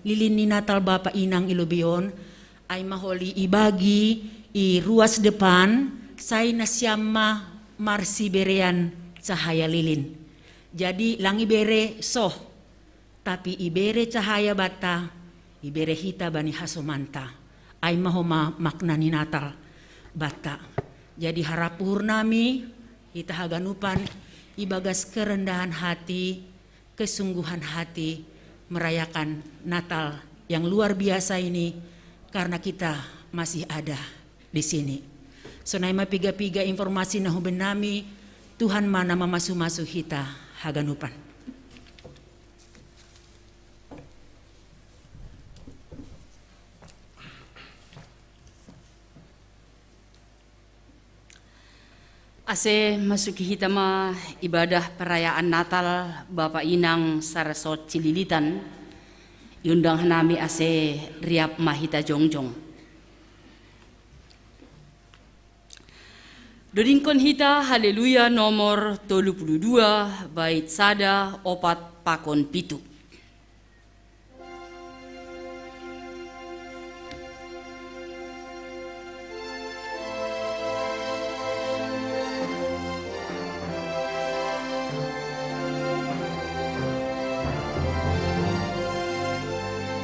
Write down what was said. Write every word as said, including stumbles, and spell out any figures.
Lilin ni Natal Bapa Inang i lobei on, ai ma holi ibagi i ruas depan, sai nasiam ma marsiberean cahaya lilin. Jadi lang ibere soh, tapi ibere cahaya banta, ibere hita bani hasomanta. Ai ma homa makna ni Natal banta. Jadi harap uhur nami, hita haganupan ibagas kerendahan hati, kesungguhan hati merayakan Natal yang luar biasa ini karena kita masih ada di sini. Sonai ma piga-piga informasi na hubennami, Tuhan ma na mamasu-masu hita haganupan. Ase masuki hita ma ibadah perayaan Natal Bapa Inang Sarasot Cililitan, iundang hanami ase riap ma hita jongjong. Dodingkon hita Haleluya nomor tolu puluh dua, bait sada, opat, pakon pitu.